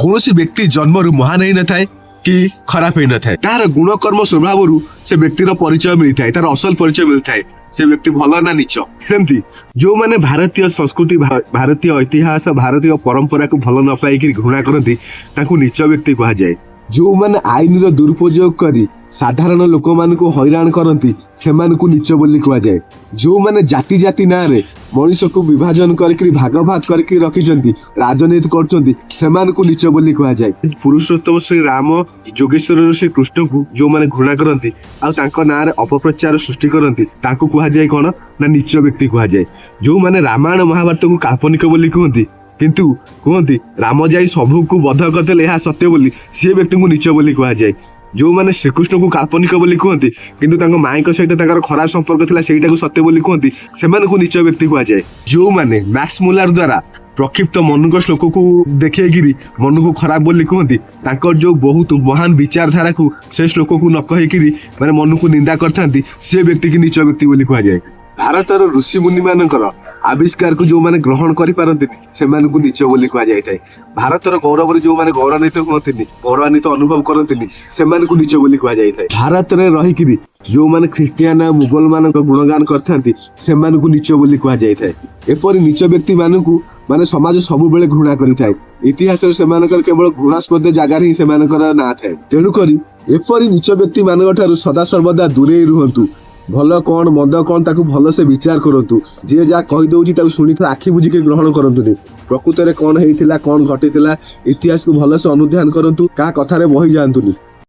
କୌଣସି ବ୍ୟକ୍ତି ଜନ୍ମରୁ ମହାନ ହେଇନଥାଏ କି ଖରାପ ହେଇନଥାଏ। ତାହାର ଗୁଣକର୍ମ ସ୍ୱଭାବରୁ ସେ ବ୍ୟକ୍ତିର ପରିଚୟ ମିଳିଥାଏ, ତାର ଅସଲ ପରିଚୟ ମିଳିଥାଏ, ସେ ବ୍ୟକ୍ତି ଭଲ ନା ନୀଚ। ସେମିତି ଯୋଉମାନେ ଭାରତୀୟ ସଂସ୍କୃତି, ଭାରତୀୟ ଇତିହାସ, ଭାରତୀୟ ପରମ୍ପରାକୁ ଭଲ ନ ପାଇକିରି ଘୃଣା କରନ୍ତି, ତାଙ୍କୁ ନୀଚ ବ୍ୟକ୍ତି କୁହାଯାଏ। ଯୋଉମାନେ ଆଇନର ଦୁରୁପଯୋଗ କରି ସାଧାରଣ ଲୋକମାନଙ୍କୁ ହଇରାଣ କରନ୍ତି, ସେମାନଙ୍କୁ ନୀଚ ବୋଲି କୁହାଯାଏ। ଯୋଉମାନେ ଜାତି ଜାତି ନାଁରେ ମଣିଷକୁ ବିଭାଜନ କରିକି, ଭାଗ ଭାଗ କରିକି ରଖିଛନ୍ତି, ରାଜନୀତି କରୁଛନ୍ତି, ସେମାନଙ୍କୁ ନୀଚ ବୋଲି କୁହାଯାଏ। ପୁରୁଷୋତ୍ତମ ଶ୍ରୀ ରାମ, ଯୋଗେଶ୍ୱର ଶ୍ରୀ କୃଷ୍ଣଙ୍କୁ ଯୋଉମାନେ ଘୃଣା କରନ୍ତି ଆଉ ତାଙ୍କ ନାଁରେ ଅପପ୍ରଚାର ସୃଷ୍ଟି କରନ୍ତି, ତାଙ୍କୁ କୁହାଯାଏ କଣ ନା ନୀଚ ବ୍ୟକ୍ତି କୁହାଯାଏ। ଯୋଉମାନେ ରାମାୟଣ ମହାଭାରତକୁ କାଳ୍ପନିକ ବୋଲି କୁହନ୍ତି, କିନ୍ତୁ କୁହନ୍ତି ରାମ ଯାଇ ସବୁକୁ ବଧ କରିଦେଲେ, ଏହା ସତ୍ୟ ବୋଲି, ସିଏ ବ୍ୟକ୍ତିଙ୍କୁ ନୀଚ ବୋଲି କୁହାଯାଏ। ଯୋଉମାନେ ଶ୍ରୀକୃଷ୍ଣଙ୍କୁ କାଳ୍ପନିକ ବୋଲି କୁହନ୍ତି, କିନ୍ତୁ ତାଙ୍କ ମାଇଙ୍କ ସହିତ ତାଙ୍କର ଖରାପ ସମ୍ପର୍କ ଥିଲା, ସେଇଟାକୁ ସତ୍ୟ ବୋଲି କୁହନ୍ତି, ସେମାନଙ୍କୁ ନୀଚ ବ୍ୟକ୍ତି କୁହାଯାଏ। ଯୋଉମାନେ ମ୍ୟାକ୍ସ ମୁଲାର ଦ୍ୱାରା ପ୍ରକ୍ଷିପ୍ତ ମନୁଙ୍କ ଶ୍ଲୋକକୁ ଦେଖେଇକିରି ମନୁକୁ ଖରାପ ବୋଲି କୁହନ୍ତି, ତାଙ୍କର ଯୋଉ ବହୁତ ମହାନ ବିଚାରଧାରାକୁ ସେ ଶ୍ଲୋକକୁ ନ କହିକିରି ମାନେ ମନୁକୁ ନିନ୍ଦା କରିଥାନ୍ତି, ସେ ବ୍ୟକ୍ତିକି ନୀଚ ବ୍ୟକ୍ତି ବୋଲି କୁହାଯାଏ। ଭାରତର ଋଷି ମୁନି ମାନଙ୍କର ଆବିଷ୍କାରକୁ ଯୋଉମାନେ ଗ୍ରହଣ କରିପାରନ୍ତିନି, ସେମାନଙ୍କୁ ନୀଚ ବୋଲି କୁହାଯାଇଥାଏ। ଭାରତର ଗୌରବରେ ଯୋଉମାନେ ଗୌରବାନ୍ୱିତ ହୁଅନ୍ତିନି, ଗୌରବାନ୍ୱିତ ଅନୁଭବ କରନ୍ତିନି, ସେମାନଙ୍କୁ ନୀଚ ବୋଲି କୁହାଯାଇଥାଏ। ଭାରତରେ ରହିକିରି ଯୋଉମାନେ ଖ୍ରୀଷ୍ଟିଆନ ଆଉ ମୁଗଲ ମାନଙ୍କ ଗୁଣଗାନ କରିଥାନ୍ତି, ସେମାନଙ୍କୁ ନୀଚ ବୋଲି କୁହାଯାଇଥାଏ। ଏପରି ନୀଚ ବ୍ୟକ୍ତି ମାନଙ୍କୁ ମାନେ ସମାଜ ସବୁବେଳେ ଘୃଣା କରିଥାଏ। ଇତିହାସରେ ସେମାନଙ୍କର କେବଳ ଘୃଣାସ୍ପଦ ଜାଗାରେ ହିଁ ସେମାନଙ୍କର ନାଁ ଥାଏ। ତେଣୁକରି ଏପରି ନୀଚ ବ୍ୟକ୍ତି ମାନଙ୍କ ଠାରୁ ସଦା ସର୍ବଦା ଦୂରେଇ ରୁହନ୍ତୁ। ଭଲ କଣ, ମନ୍ଦ କଣ, ତାକୁ ଭଲସେ ବିଚାର କରନ୍ତୁ। ଯିଏ ଯାହା କହିଦଉଛି, ତାକୁ ଶୁଣି ଆଖି ବୁଜିକି ଗ୍ରହଣ କରନ୍ତୁନି। ପ୍ରକୃତରେ କଣ ହେଇଥିଲା, କଣ ଘଟିଥିଲା, ଇତିହାସକୁ ଭଲସେ ଅନୁଧ୍ୟାନ କରନ୍ତୁ। କାହା କଥାରେ ବହି ଯାଆନ୍ତୁନି।